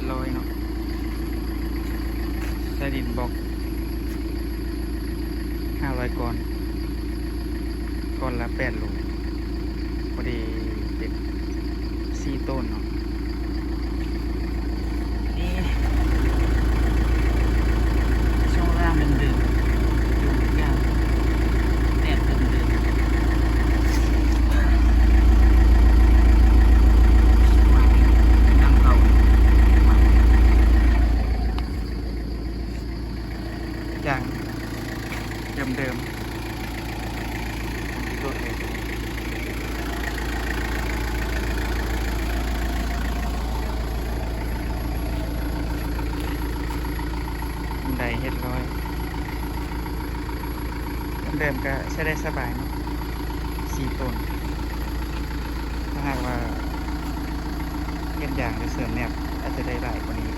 ຮ້ອຍເນາະ ໃສ່ດິນບລັອກຫ້າຮ້ອຍກ້ອນ ກ້ອນລະແປດໂລ ພໍດີເປັນສີ່ໂຕນເນາະ. ນີ້ຊ່ວງລ່າງເດີມໆ ຢູ່ກາງແດດເດີມໆ ມາເປັນນ້ຳເກົ່າ ຈາງເດີມໆ ບັນໄດເຮັດຮ້ອຍ ເດີມໆ ກະໃຊ້ໄດ້ສະບາຍເນາະ ສີ່ໂຕນ. ຖ້າຫາກວ່າເຮັດຢາງ ຫຼື ເສີມແໜບ ອາດຈະໄດ້ຫຼາຍກວ່ານີ້